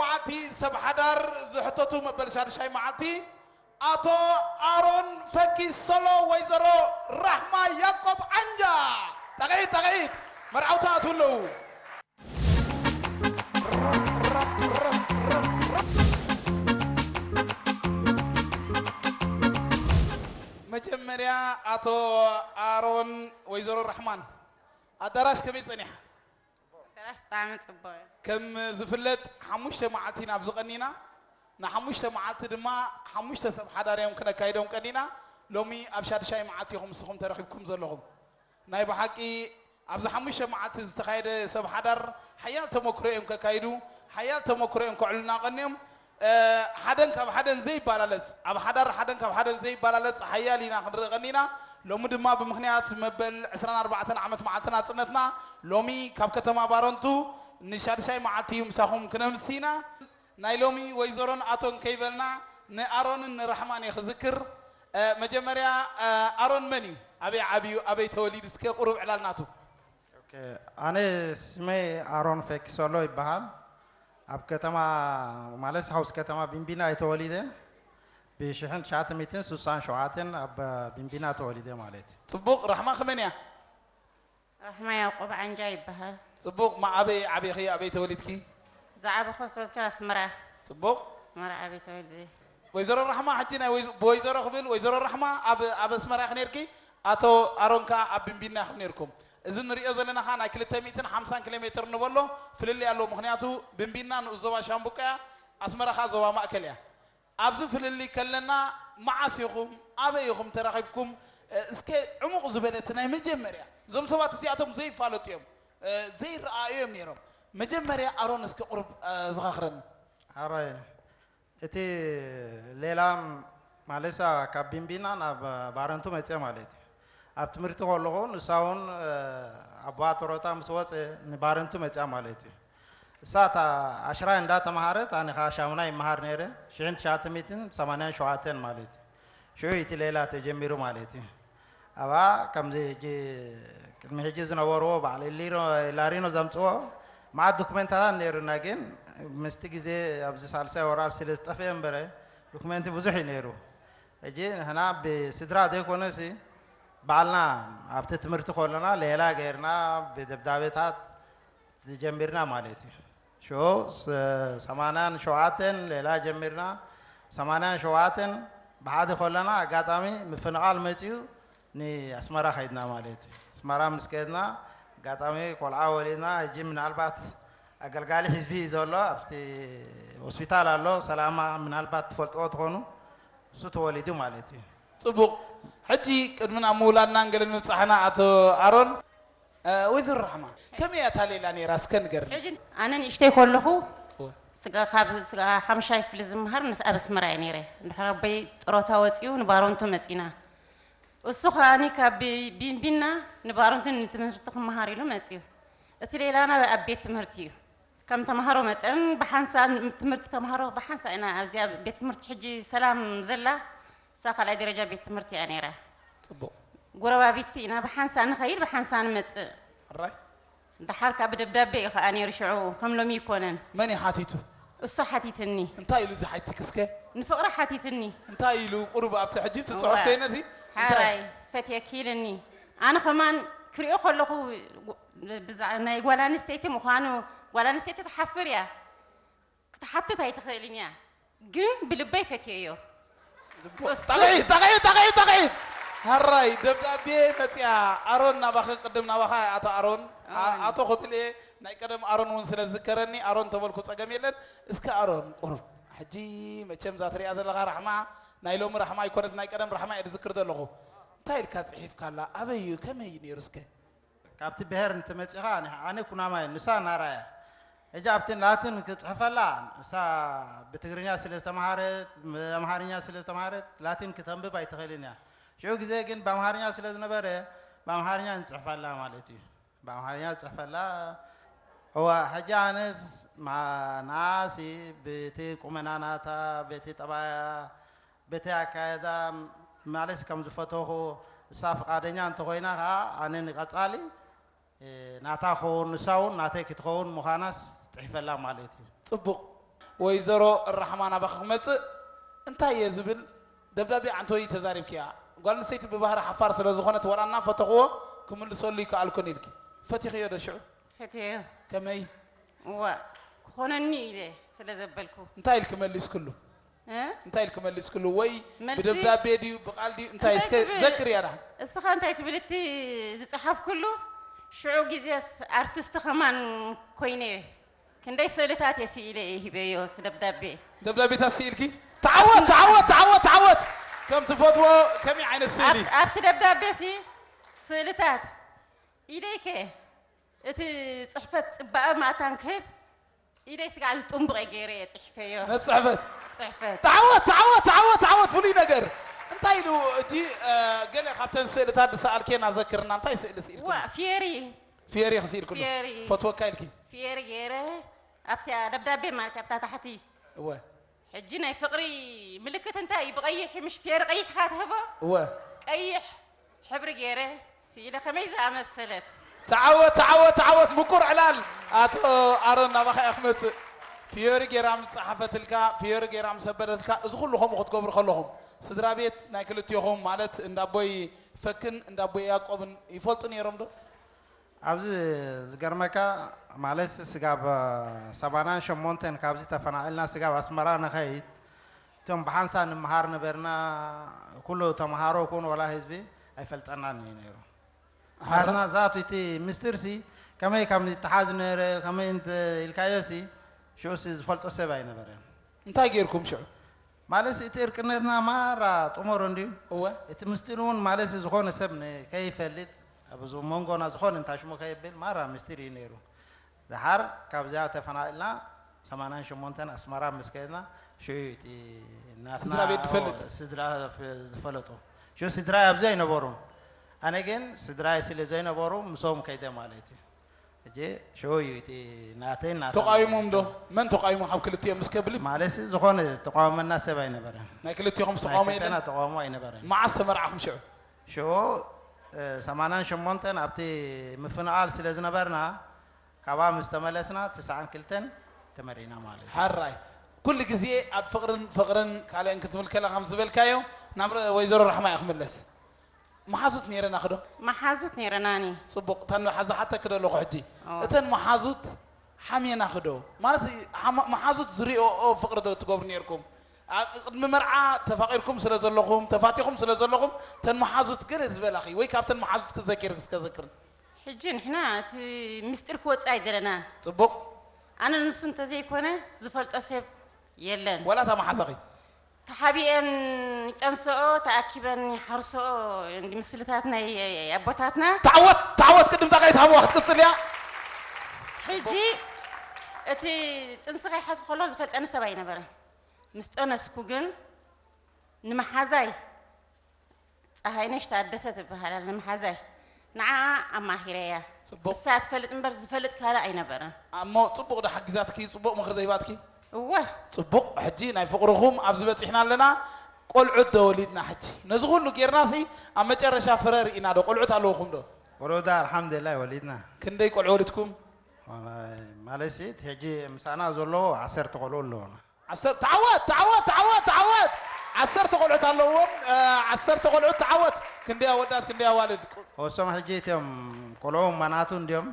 መዓልቲ ሰብ ሓዳር ዝሕተቱ መበል ሻድሻይ መዓልቲ ኣቶ ኣሮን ፈኪሶሎ ወይዘሮ ራሕማ ያቆብ ዓንጃ። ጣቕዒት ጣቕዒት መርዓውታ ኣትዉ ኣለዉ። መጀመርያ ኣቶ ኣሮን ወይዘሮ ራሕማን ኣዳራሽ ከመይ ጸኒሓ? ኣዳራሽ ብጣዕሚ ጽቡቕ እዩ። ከም ዝፍለጥ ሓሙሽተ መዓልቲ ኢና ኣብዚ ቀኒና። ንሓሙሽተ መዓልቲ ድማ ሓሙሽተ ሰብ ሓዳር እዮም ክነካይዶም ቀኒና። ሎሚ ኣብ ሻድሻይ መዓልቲ ኢኹም ንስኹም ተረኺብኩም ዘለኹም። ናይ ብሓቂ ኣብዚ ሓሙሽተ መዓልቲ ዝተኻየደ ሰብ ሓዳር ሓያል ተመክሮ እዮም ከካይዱ፣ ሓያል ተመክሮ እዮም ከዕሉና ቀኒዮም። ሓደን ካብ ሓደን ዘይባላለፅ ኣብ ሓዳር ሓደን ካብ ሓደን ዘይባላለፅ ሓያል ኢና ክንርኢ ቀኒና። ሎሚ ድማ ብምኽንያት መበል ዕስራን ኣርባዕተን ዓመት መዓልቲ ናፅነትና ሎሚ ካብ ከተማ ባረንቱ ንሻድሻይ መዓልቲ እዩ ምሳኹም ክነምስና። ናይ ሎሚ ወይዘሮን ኣቶን ከይበልና ንኣሮንን ንራሕማን እየ ክዝክር። መጀመርያ ኣሮን መን እዩ? ኣበይ ዓብዩ? ኣበይ ተወሊዱ? እስከ ቁሩብ ዕላል ናቱ። ኣነ ስመይ ኣሮን ፈኪሶሎ ይበሃል። ኣብ ከተማ ማለት ሳውስ ከተማ ቢንቢና እየ ተወሊደ። ብሽሕን ትሽዓተ ሚእትን ስሳን ሸውዓተን ኣብ ቢንቢና ተወሊደ ማለት እዩ። ጽቡቕ። ራሕማ ከመን እያ? ራሕማ ያዕቆብ ዓንጃ ይበሃል። ጽቡቕ። ማ ኣበይ ዓቢኺ? ኣበይ ተወሊድኪ? ዝዓበኹ ዝተወልድኩ ኣስመራ። ጽቡቕ። ኣስመራ ዓብየ ተወልደ። ወይዘሮ ራሕማ ሕጂ ናይ ወይዘ- ብወይዘሮ ክብል ወይዘሮ ራሕማ ኣብ ኣብ ኣስመራ ኢኺ ነርኪ፣ ኣቶ ኣሮን ከኣ ኣብ ቢንቢና ኢኹም ነርኩም። እዚ ንሪኦ ዘለና ከኣ ናይ ክልተ ሚእትን ሓምሳን ኪሎ ሜትር ንበሎ ፍልልይ ኣለዎ። ምኽንያቱ ቢንቢና ንኡስ ዞባ ሻምቡቃ እያ፣ ኣስመራ ከኣ ዞባ ማእከል እያ። ኣብዚ ፍልልይ ከለና መዓስ ኢኹም ኣበይ ኢኹም ተራኺብኩም? እስከ ዕሙቕ ዝበለ እቲ ናይ መጀመርያ እዞም ሰባት እዚኣቶም ዘይፋለጡ እዮም፣ ዘይረኣዩ እዮም ነይሮም። መጀመርያ ኣሮን እስከ ቁሩብ ዘኻኽረኒ። ኣሮይ እቲ ሌላ ማለሳ ካብ ቢንቢና ናብ ባረንቱ መፅአ ማለት እዩ። ኣብ ትምህርቲ ከለኹ ንሳ እውን ኣቦኣ ጡረታ ምስ ወፀ ንባረንቱ መፅኣ ማለት እዩ። እሳ እታ ኣሽራይ እንዳተምሃረት ኣነ ከዓ ሻሙናይ ይመሃር ነይረ ሽሕን ትሽዓተ ሚእትን ሰማንያን ሸውዓተን ማለት እዩ። ሽዑ እቲ ሌላ ተጀሚሩ ማለት እዩ። ኣብኣ ከምዚ ሕጂ ቅድሚ ሕጂ ዝነበርዎ በዓል ኢሊሮ- ኢላሪኖ ዘምፅዎ መዓት ዶኩሜንታታት ነይሩና፣ ግን ምስቲ ግዜ ኣብዚ ሳልሳይ ወራር ስለ ዝጠፍአ እምበረ ዶኩሜንቲ ብዙሕ እዩ ነይሩ። ሕጂ ንሕና ብስድራ ዘይኮነሲ ባዕልና ኣብቲ ትምህርቲ ከለና ሌላ ገይርና ብደብዳቤታት ጀሚርና ማለት እዩ። ሽዑ ሰማንያን ሸውዓተን ሌላ ጀሚርና ሰማንያን ሸውዓተን ብሓደ ከለና ኣጋጣሚ ምፍንቓል መፂኡ ንኣስመራ ከይድና ማለት እዩ። ኣስመራ ምስ ከድና ኣጋጣሚ ቆልዓ ወሊድና። ሕጂ ምናልባት ኣገልጋሊ ህዝቢ እዩ ዘሎ ኣብቲ ሆስፒታል ኣሎ ሰላማ ምናልባት ትፈልጥዎ ትኾኑ እሱ ተወሊዱ ማለት እዩ። ጽቡቕ። ሕጂ ቅድሚ ናብ ምውላድናን ገለን ምብጻሕና ኣቶ ኣሮን ወይዘሮ ራሕማ ከመይ እያ እታ ሌላ ነይራ እስከ ንገርኒ። ሕጂ ኣነ ንእሽተይ ከለኹ ስጋ ካብ ስጋ ሓምሻይ ክፍሊ ዝምሃር ምስ ኣብ ኣስመራ እየ ነይረ። እንድሕር ኣቦይ ጥሮታ ወፂኡ ንባሮንቱ መፂና። እሱ ከኣኒ ካብ ቢ- ቢንቢና ንባሮንቱ ንትምህርቲ ክመሃር ኢሉ መፂኡ። እቲ ሌላና ኣብ ቤት ትምህርቲ እዩ። ከም ተምሃሮ መጠን ብሓንሳ ትምህርቲ ተምሃሮ ብሓንሳ ኢና ኣብዚኣ ቤት ትምህርቲ ሕጂ ሰላም ዘላ እሳ ካልኣይ ደረጃ ቤት ትምህርቲ እያ ነይራ። ጽቡቕ። ጎረባቢቲ ኢና ብሓንሳ ንኸይድ ብሓንሳ ንመጽእ። ሕራይ። ደሓር ካብ ብደብዳቤ እዩ ኸኣ ነይሩ ሽዑ ከም ሎሚ ይኮነን። መን እዩ ሓቲቱ? እሱ ሓቲትኒ። እንታይ ኢሉ እዚ ሓቲትኪ እስከ? ንፍቕሪ ሓቲትኒ። እንታይ ኢሉ ቁሩብ ኣብቲ ሕጂ እቲ ጽሑፍ ከይነዚ እንታይ? ሓራይ ፈትየኪ ኢልኒ። ኣነ ኸማን ክሪኦ ከለኹ ብዛ- ናይ ጓል ኣንስተይቲ ምዃኑ ጓል ኣንስተይቲ ትሓፍር እያ ክትሓትት ኣይትኽእልን እያ ግን ብልበይ ፈትየዮ። ጠቕዒት ጠቕዒት ጠቕዒት ጠቕዒት። ሕራይ ደብዳቤ መፅያ። ኣሮን ናባኺ ቅድም ናባኻ ኣቶ ኣሮን ኣ- ኣቶ ክብል እየ። ናይ ቀደም ኣሮን እውን ስለ ዝዝከረኒ ኣሮን ተበልኩ ፀገም የለን። እስከ ኣሮን ቁሩብ ሕጂ መቸም እዛ ትሪኣ ዘለኻ ራሕማ ናይ ሎሚ ራሕማ ኣይኮነት ናይ ቀደም ራሕማ እየ ዝዝክር ዘለኹ። እንታይ ኢልካ ፅሒፍካላ ኣበይ እዩ ከመይ እዩ ነይሩ እስከ? ካብቲ ብሄር እንተመፂኻ ኣነ ኩናማ እየ ንሳ ናራ እያ። ሕጂ ኣብቲ ላቲን ክፅሕፈላ ንሳ ብትግርኛ ስለ ዝተምሃረት ብኣምሃርኛ ስለ ዝተምሃረት ላቲን ክተንብብ ኣይትኽእልን እያ። ሽዑ ግዜ ግን ብኣምሃርኛ ስለ ዝነበረ ብኣምሃርኛ ንፅሕፈላ ማለት እዩ። ብኣምሓርኛ ዝፅሕፈላ እዋ ሕጂ ኣነስ ንዓሲ በቲ ቁመና ናታ በቲ ጠባያ በቲ ኣካየዳ ማለት ከም ዝፈተኹ እሳ ፍቓደኛ እንተኾይና ከዓ ኣነ ንቐፃሊ ናታ ክኸውን ንሳ እውን ናተይ ክትኸውን ምዃናስ ፅሒፈላ ማለት እዩ። ፅቡቕ። ወይዘሮ ራሕማ ናባኺ ክመጽእ እንታይ እየ ዝብል ደብዳቤ ዓንተወይ ተዛሪብኪያ። ጓል ኣንስተይቲ ብባህሪ ሓፋር ስለ ዝኾነት ዋላ እናፈተኽዎ ክምልሰሉ ይከኣልኩን ኢልኪ ፈቲኽዮ ዶ ሽዑ? ፈትየዮ። ከመይ? እዋ፣ ክኾነኒ ኢለ ስለ ዘበልኩ። እንታይ ኢልኪ መሊስክሉ? እ? እንታይ ኢልኪ መሊስክሉ? ወይ መልሲ ብደብዳቤ ድዩ ብቓል ድዩ እንታይ እንታይ እስከ ትብል? ዘክርያ ደሓን። እስኻ እንታይ ትብል? እቲ ዝጸሓፍኩሉ ሽዑ ግዜስ ኣርቲስት ኸማን ኮይነ እየ። ክንደይ ስእልታት እየ ስኢለ እየ ሂበዮ እቲ ደብዳቤ። ደብዳቤታት ስኢልኪ? ተዓወት፣ ተዓወት፣ ተዓወት፣ ተዓወት! ከም ትፈትዎ ከመይ ዓይነት ስእሊ? ኣብ-፣ ኣብቲ ደብዳቤ ሲ ስእልታት ኢደይከ እቲ ጽሕፈት ጽባቐ ማእታን ክህብ ኢደይ ስጋዕ ዝጥንቡቕ እየ ገይረ እየ ጽሒፈዮ። ነቲ ጽሕፈት? ጽሕፈት። ተዓወት፣ ተዓወት፣ ተዓወት፣ ተዓወት! ፍሉይ ነገር። እንታይ ኢሉ እቲ፣ እ፣ ገለ ካብተን ስእልታት ዝሰኣልክየን ኣዘክርና። እንታይ ስእሊ ስኢልክሉ? ዋ፣ ፊየሪ። ፊየሪ ክስኢልክሉ? ፊየሪ። ፈትወካ ኢልኪ? ፊየሪ ገይረ ኣብታ ደብዳቤ ማለት ኣብታ ታሕቲ። እወ። ሕጂ ናይ ፍቕሪ ምልክት እንታይ እዩ? ብቐይሕ ምሽ ፌሪ ቀይሕኻ ትህቦ? እወ። ቀይሕ ሕብሪ ገይረ ስኢለ ከመይ ዝኣመሰለት። ተዓወት፣ ተዓወት፣ ተዓወት! ምቁር ዕላል! ኣቶ ኣሮን ናባኻ እየ ክመጽእ። ፊዮሪ ጌራ ምስ ጸሓፈትልካ፣ ፊዮሪ ጌራ ምስ ኣበለትልካ፣ እዚ ኩሉ ከምኡ ክትገብሩ ከለኹም፣ ስድራ ቤት ናይ ክልቴኹም፣ ማለት እንዳ ኣቦይ ፈክን እንዳ ኣቦይ ያዕቆብን ይፈልጡ ነይሮም ዶ? ኣብዚ ዝገርመካ፣ ማለት ስጋብ ሰማንያን ሸሞንተን ካብዚ ተፈናቒልና ስጋብ ኣስመራ ንኸይድ፣ እቶም ብሓንሳብ ንምሃር ነበርና፣ ኩሉ ተምሃሮ ኩን ወላ ህዝቢ ኣይፈልጠናን እዩ ነይሩ። ኣሃ። ናትና ዛቱ እቲ ምስጢርሲ ከመይ ከም ይተሓዝ ነይረ፣ ከመይ እንተ ኢልካዮሲ፣ ሽዑሲ ዝፈልጦ ሰብ ኣይነበረን። እንታይ ጌርኩም ሽዑ? ማለትሲ እቲ እርቅነትና ማራ ጥሞሮ እንድዩ። እወ። እቲ ምስጢር እውን ማለትሲ ዝኾነ ሰብ ን-፣ ከይፈልጥ፣ ኣብ ዝ-፣ መንጎና ዝኾነ እንታይ ሽሙ ከይብል ማራ ምስጢር እዩ ነይሩ። ደሓር ካብዚኣ ተፈናቒልና ሰማንያን ሸሞንተን ኣስመራ ምስ ከድና ሽዑ እዩ እቲ ናትና ስድራ ቤት ዝፈልጥ። ስድራ ፍ-፣ ዝፈለጡ። ሽዑ ስድራይ ኣብዚ ኣይነበሩን። ኣነ ግን ስድራይ ስለ ዘይነበሩ ምስኦም ከይደ ማለት እዩ። ሕጂ ሽዑ እዩ እቲ ናተይን ናቶም ተቃዊሞም ዶ? መን ተቃዊሞም ካብ ክልቲኦም እስከ ብልብ? ማለትሲ ዝኾነ ተቃወመና ሰብ ኣይነበረን። ናይ ክልቲኹም ናይ ዝተቃወመ ክልተና የለን? ተቃውሞ ኣይነበረን። መዓስ ተመርዓኹም ሽዑ? ሽዑ፣ እ፣ ሰማንያን ሸሞንተን ኣብቲ ምፍንቓል ስለ ዝነበርና፣ ካብኣ ምስ ተመለስና፣ ትስዓን ክልተን ተመሪዕና ማለት እዩ። ሕራይ። ኩሉ ግዜ ኣብ ፍቕርን ፍቕርን ካልእን ክትብል ከለኻ ከም ዝበልካዮ፣ ናብ ረ-፣ ወይዘሮ ራሕማ እየ ክምለስ። መሓዙት ነይረናኺ ዶ? መሓዙት ነይረናኒ። ጽቡቕ። እታ ዝሓዝሓተኪ ዶ ኣለኹ ሕጂ? እዎ። እተን መሓዙት ሓምየናኺ ዶ? ማለት ሓማ-፣ መሓዙት ዝሪኦኦ ፍቕሪ ዶ ትገብሩ ነይርኩም? ኣብ ቅድሚ መርዓ ተፋቒርኩም ስለ ዘለኹም፣ ተፋቲኹም ስለ ዘለኹም፣ እተን መሓዙት ገለ ዝበላኺ ወይ ካብተን መሓዙት ክዘኪር እስከ ዘክርን። ሕጂ ንሕና እቲ ምስጢር ክወጽእ ኣይደለናን። ጽቡቕ። ኣነ ንሱ እንተዘይኮነ ዝፈልጦ ሰብ የለን። ወላ እታ መሓዛኺ? ተሓቢኤን ይጠንስኦ፣ ተኣኪበን ይሓርሶኦ፣ እንዲ ምስልታት ናይ ኣቦታትና። ተዓወት፣ ተዓወት፣ ቅድም ጣቃይ ትሃብዋ ክትቅጽል እያ። ሕጂ እቲ ጥንሲ ከይሓዝኩ ከሎ ዝፈልጠኒ ሰብ ኣይነበረን። ምስ ጠነስኩ ግን ንመሓዛይ ጸሃይነሽ ታደሰ ትበሃል ኣላ፣ ንመሓዛይ። ንዓኣ ኣማሂረያ። ጽቡቕ። ንሳ ትፈልጥ እምበር ዝፈልጥ ካልእ ኣይነበረን። እሞ ጽቡቕ ዶ ሓጊዛትኪ? ጽቡቕ ምኽሪ ዘይባትኪ? እወ። ጽቡቕ። ሕጂ ናይ ፍቕርኹም ኣብዚ በጺሕና ኣለና። ቆልዑት ዶ ወሊድና ሕጂ? ነዚ ኩሉ ጌርናሲ ኣብ መጨረሻ ፍረ ርኢና ዶ? ቆልዑት ኣለውኹም ዶ? ቆልዑት ኣልሓምዱሊላህ ወሊድና። ክንደይ ቆልዑ ወሊድኩም? ዋላ፣ ማለትሲ እቲ ሕጂ ምሳና ዘሎ ዓሰርተ ቆልዑ ኣለውና። ዓሰርተ፣ ተዓወት፣ ተዓወት፣ ተዓወት፣ ተዓወት! ዓሰርተ ቆልዑት ኣለዎም። እ፣ ዓሰርተ ቆልዑት፣ ተዓወት! ክንደይ ኣወዳት፣ ክንደይ ኣዋልድ? እሶም ሕጂ እቲኦም ቆልዑ ማናቱ እንድዮም።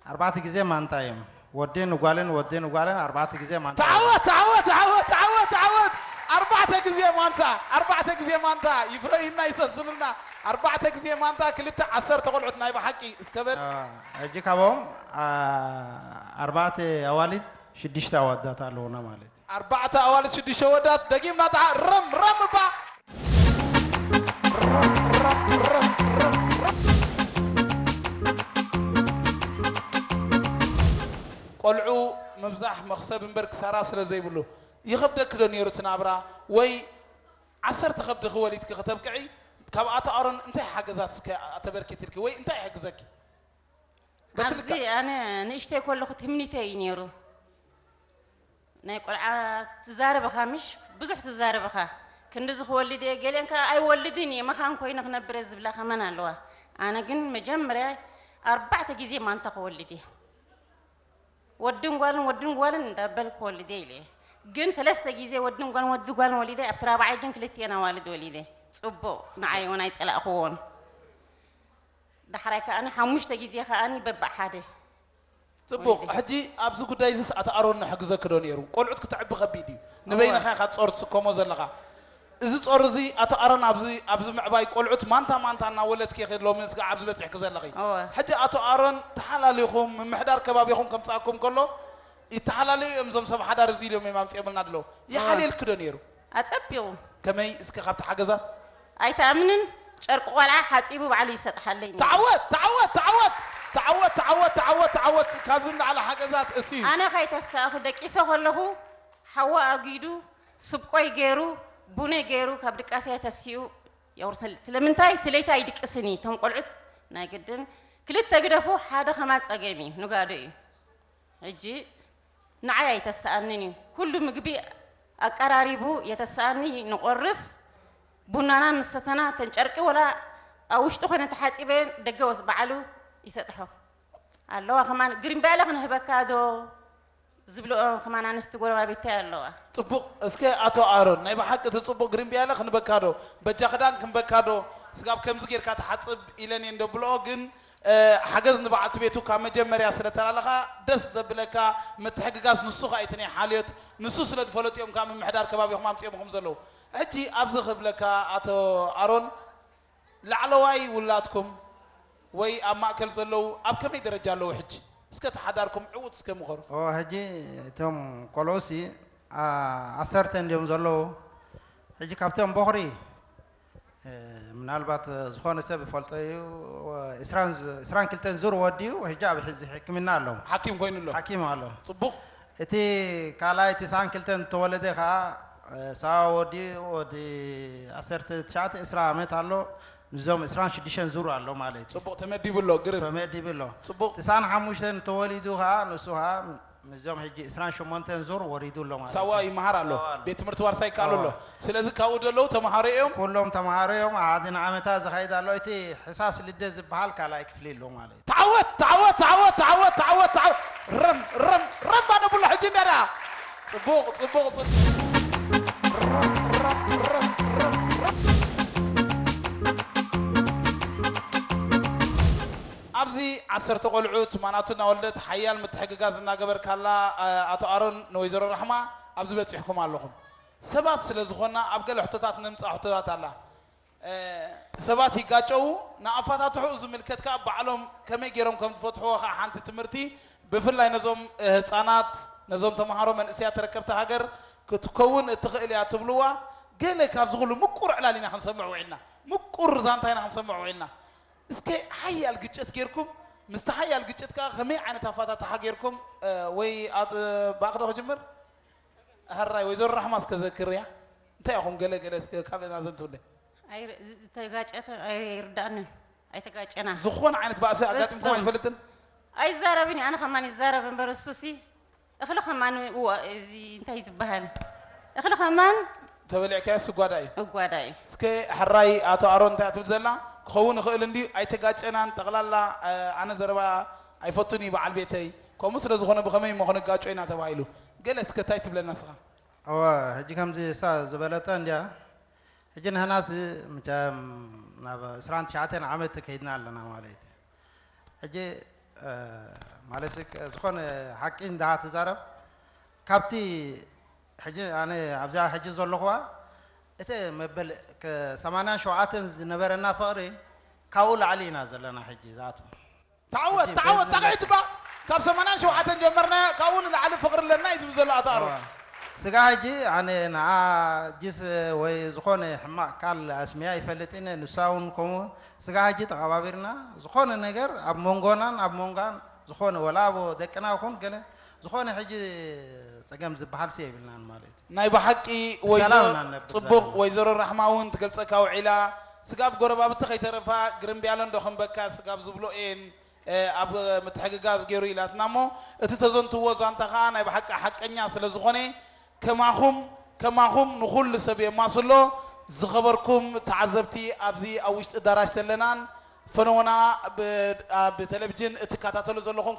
ኣርባዕተ ግዜ ማንታ እዮም። ወድን ጓልን፣ ወድን ጓልን ኣርባዕተ ግዜ ማንታ እዮም። ተዓወት፣ ተዓወት፣ ተዓወት፣ ተዓወት፣ ተዓወት! ኣርባዕተ ግዜ ማንታ፣ ኣርባዕተ ግዜ ማንታ! ይፍረይና ይሰስኑልና። ኣርባዕተ ግዜ ማንታ፣ ክልተ ዓሰርተ ቆልዑት ናይ ብሓቂ እስከ በል። አ፣ ሕጂ ካብኦም፣ አ፣ ኣርባዕተ ኣዋልድ ሽዱሽተ ኣወዳት ኣለዉና ማለት እዩ። ኣርባዕተ ኣዋልድ ሽዱሽተ ኣወዳት፣ ደጊምና ተዓ-፣ ረም፣ ረም እባ። ረም፣ ረም፣ ረም፣ ረም፣ ረም። ቆልዑ ምብዛሕ መኽሰብ እምበር ክሳራ ስለ ዘይብሉ፣ ይኸብደኪ ዶ ነይሩ እቲ ናብራ? ወይ ዓሰርተ ከብዲ ክወሊድኪ ከተብቅዒ፣ ካብ ኣቶ ኣሮን እንታይ ሓገዛት እስከ ኣተበርኪትልኪ? ወይ እንታይ ይሕግዘኪ? በቲ ኣብዚ ልክዕ። ኣነ ንእሽተይ ከለኹ ትምኒተይ እዩ ነይሩ። ናይ ቆልዓ ትዛረብ ኢኻ ምሽ? ብዙሕ ትዛረብ ኢኻ። ክንድዚ ክወልድ እየ፣ ገሊአን ከኣ ኣይወልድን እየ፣ መኻን ኮይነ ክነብር እየ ዝብላ ከማን ኣለዋ። ኣነ ግን መጀመርያ ኣርባዕተ ግዜ ማንታ ክወልድ እየ። ወድን ጓልን፣ ወድን ጓልን እንዳበልኩ ክወልድ እየ ኢለ እየ። ግን ሰለስተ ግዜ ወድን ጓል ወዲ ጓል ወሊደ ኣብቲ ራብዓይ ግን ክልቲኤን ኣዋልድ ወሊደ። ጽቡቕ ንዓይ እውን ኣይጸላእክዎን። ዳሕራይ ከኣኒ ሓሙሽተ ግዜ ከኣኒ በብሓደ ጽቡቕ። ሕጂ ኣብዚ ጉዳይ እዚስ ኣቶ ኣሮን ንሕግዘኪ ዶ ነይሩ? ቆልዑት ክተዕቢ ከቢድ እዩ። ንበይንኻ ኢኻ ጾር ትስከሞ ዘለኻ። እዚ ጾር እዚ ኣቶ ኣሮን ኣብዚ ኣብዚ ምዕባይ ቆልዑት ማንታ ማንታ እናወለድኪ ኢኺ ሎሚ ስጋዕ ኣብዚ በጺሕኪ ዘለኺ። ሕጂ ኣቶ ኣሮን ተሓላሊኹም ምምሕዳር ከባቢኹም ከምጻኩም ከሎ ይተሓላለዩ እዮም እዞም ሰብ ሓዳር እዚ ኢሎም እዮም ኣምጺኦምልና ኣለዉ። ይሓልየልኪ ዶ ነይሩ? ኣጸቢቑ። ከመይ እስኪ ካብቲ ሓገዛት? ኣይትኣምንን፣ ጨርቂ ቆልዓ ሓጺቡ ባዕሉ ይሰጥሓለይ ነይሩ። ተዓወት ተዓወት ተዓወት ተዓወት ተዓወት ተዓወት ተዓወት ካብዚ ንላዕሊ ሓገዛት እሱ እዩ። ኣነ ከይተሳእኹ ደቂሰ ከለኹ ሓዊ ኣጒዱ ስብቆይ ገይሩ ቡነይ ገይሩ ካብ ድቃሰይ ተሲኡ የውርሰል። ስለምንታይ እቲ ለይቲ ኣይድቅስን እዩ። እቶም ቆልዑት ናይ ግድን ክልተ ግደፉ ሓደ ከማን ጸገም እዩ፣ ንጋዶ እዩ። ሕጂ ንዓይ ኣይተስኣንን እዩ። ኩሉ ምግቢ ኣቀራሪቡ የተስኣኒ ንቆርስ። ቡናና ምስ ሰተና ተን ጨርቂ ወላ ኣብ ውሽጢ ኮነ ተሓጺበ ደገ ወስ ባዕሉ ይሰጥሖ ኣለዋ። ከማን ግሪምባለ ክንህበካ ዶ ዝብልኦ ከማን ኣንስቲ ጎረባቢተይ ኣለዋ። ጽቡቕ። እስከ ኣቶ ኣሮን ናይ ብሓቂ እቲ ጽቡቕ ግሪምባለ ክንበካ ዶ በጃ ክዳን ክንበካ ዶ ስጋብ ከምዚ ጌርካ ትሓጽብ ኢለን እየን ደብልኦ ግን ሓገዝ ንበዓልቲ ቤቱ ካብ መጀመርያ ስለ ተላለኻ ደስ ዘብለካ ምትሕግጋዝ ንሱ ኸኣ እቲ ናይ ሓልዮት ንሱ ስለ ዝፈለጡ እዮም ካብ ምምሕዳር ከባቢኹም ኣምጺኦምኹም ዘለዉ። ሕጂ ኣብዚ ክብለካ ኣቶ ኣሮን ላዕለዋይ ውላድኩም ወይ ኣብ ማእከል ዘለዉ ኣብ ከመይ ደረጃ ኣለዉ ሕጂ? እስከ እቲ ሓዳርኩም ዕዉት እስከ ምኸሩ። ኦ ሕጂ እቶም ቆልዑሲ ዓሰርተ እንድዮም ዘለዉ። ሕጂ ካብቶም ቦኽሪ ምናልባት ዝኾነ ሰብ ይፈልጦ እዩ። ዕስራን ክልተን ዙር ወዲኡ ሕጂ ኣብ ሕዚ ሕክምና ኣሎ። ሓኪም ኮይኑ ኣሎ። ሓኪም ኣሎ። ጽቡቕ። እቲ ካልኣይ ትስዓን ክልተን ዝተወለደ ከዓ ሳዋ ወዲኡ ወዲ ዓሰርተ ትሽዓተ ዕስራ ዓመት ኣሎ። ምስዞም ዕስራን ሽዱሽተን ዙር ኣሎ ማለት እዩ። ጽቡቕ ተመዲቡ ኣሎ። ግርም። ተመዲቡ ኣሎ። ጽቡቕ። ትስዓን ሓሙሽተን ተወሊዱ ከዓ ንሱ ከዓ ምስዞም ሕጂ ዕስራን ሸሞንተን ዙር ወሪዱ ኣሎ ማለት እዩ። ሳዋ ይመሃር ኣሎ። ቤት ትምህርቲ ዋርሳይ ይከኣሎ ኣሎ። ስለዚ ካብኡ ዘለዉ ተምሃሮ እዮም። ኩሎም ተምሃሮ እዮም። ኣሓዲ ንዓመታ ዝኸይድ ኣሎ። እቲ ሕሳስ ልደት ዝበሃል ካልኣይ ክፍሊ ኣሎ ማለት እዩ። ተዓወት ተዓወት ተዓወት ተዓወት ተዓወት ተዓወት ረም ረም ረም ባነብሎ ሕጂ እንዳ ደኣ ጽቡቕ ጽቡቕ ጽቡቕ ረም ረም ረም ረም ረም ኣብዚ ዓሰርተ ቆልዑት ማናቱ እናወለደት ሓያል ምትሕግጋዝ እናገበርካላ ኣቶ ኣሮን ንወይዘሮ ራሕማ ኣብዚ በፂሕኩም ኣለኹም ሰባት ስለ ዝኾና ኣብ ገለ ሕቶታት ነምፃ ሕቶታት ኣላ ሰባት ይጋጨዉ ንኣፋታትሕኡ ዝምልከት ከዓ ባዕሎም ከመይ ገይሮም ከም ዝፈትሕዎ ከዓ ሓንቲ ትምህርቲ ብፍላይ ነዞም ህፃናት ነዞም ተምሃሮ መንእሰያት ተረከብቲ ሃገር ክትከውን እትኽእል እያ ትብልዋ ገለ ካብዚ ኩሉ ምቁር ዕላል ኢና ክንሰምዕ ውዒልና ምቁር ዛንታ ኢና ክንሰምዕ ውዒልና እስከ ሓያል ግጭት ጌርኩም ምስቲ ሓያል ግጭት ከዓ ከመይ ዓይነት ኣፋታትሓ ጌርኩም ወይ ባእኽዶ ክጅምር ኣህራይ ወይዘሮ ራሕማ እስከ ዘክርያ እንታይ ኢኹም ገለ ገለ እስከ ካብ እዛ ዘንትውለ ዝተጋጨተ ኣይርዳእንን ኣይተጋጨና ዝኾነ ዓይነት ባእሲ ኣጋጢምኩም ኣይፈልጥን ኣይዛረብን ኣነ ከማን ይዛረብ እምበር እሱሲ እኽሊ ከማን እዋ እዚ እንታይ ዝበሃል እኽሊ ከማን ተበሊዕካዮ ስጓዳ እዩ እጓዳ እዩ እስከ ሕራይ ኣቶ ኣሮን እንታይ ትብል ዘላ ክኸውን ይኽእል እንድዩ ኣይተጋጨናን ጠቕላላ ኣነ ዘረባ ኣይፈቱን እዩ በዓል ቤተይ ከምኡ ስለ ዝኾነ ብኸመይ እሞ ክንጋጮ ኢና ተባሂሉ ገለ እስከ እንታይ ትብለና ስኻ እወ ሕጂ ከምዚ እሳ ዝበለታ እንድያ ሕጂ ንሕናስ መቸም ናብ ዕስራን ትሽዓተን ዓመት ከይድና ኣለና ማለት እዩ ሕጂ ማለት ዝኾነ ሓቂ እንዳ ትዛረብ ካብቲ ሕጂ ኣነ ኣብዛ ሕጂ ዘለኹዋ እቲ መበል ሰማንያን ሸውዓተን ዝነበረና ፍቕሪ ካብኡ ላዕሊ ኢና ዘለና ሕጂ ዝኣቱ ተዓወት ተዓወት ተኸይትባ ካብ ሰማንያን ሸውዓተን ጀመርና ካብኡ ንላዕሊ ፍቕሪ ኣለና እዩ ዝብል ዘሎ ኣቶ ኣሮን ስጋ ሕጂ ኣነ ንዓ ጅስ ወይ ዝኾነ ሕማቕ ካል ኣስሚያ ይፈልጥ ኢነ ንሳ እውን ከምኡ ስጋ ሕጂ ተቐባቢርና ዝኾነ ነገር ኣብ መንጎናን ኣብ መንጋን ዝኾነ ወላ ኣብ ደቅና ይኹን ገለ ዝኾነ ሕጂ ፀገም ዝበሃል ሲ የብልናን ማለት እዩ ናይ ብሓቂ ሰላም ኢና ነብል ጽቡቕ ዘለና። ወይዘሮ ራሕማ እውን ትገልጸካ ውዒላ ስጋብ ጎረባብቲ ከይተረፋ ግርምብያለን ዶ ክንበካ ስጋብ ዝብሎ እየን ኣብ ምትሕግጋዝ ገይሩ ኢላትና እሞ እቲ ተዘንትዎ ዛንታ ከዓ ናይ ብሓቂ ሓቀኛ ስለ ዝኾነ ከማኹም ከማኹም ንኹሉ ሰብ የማስሎ ዝኸበርኩም ተዓዘብቲ ኣብዚ ኣብ ውሽጢ ዳራሽ ዘለናን ፈነወና ብ- ኣብ ቴሌቪዥን እትከታተሉ ዘለኹም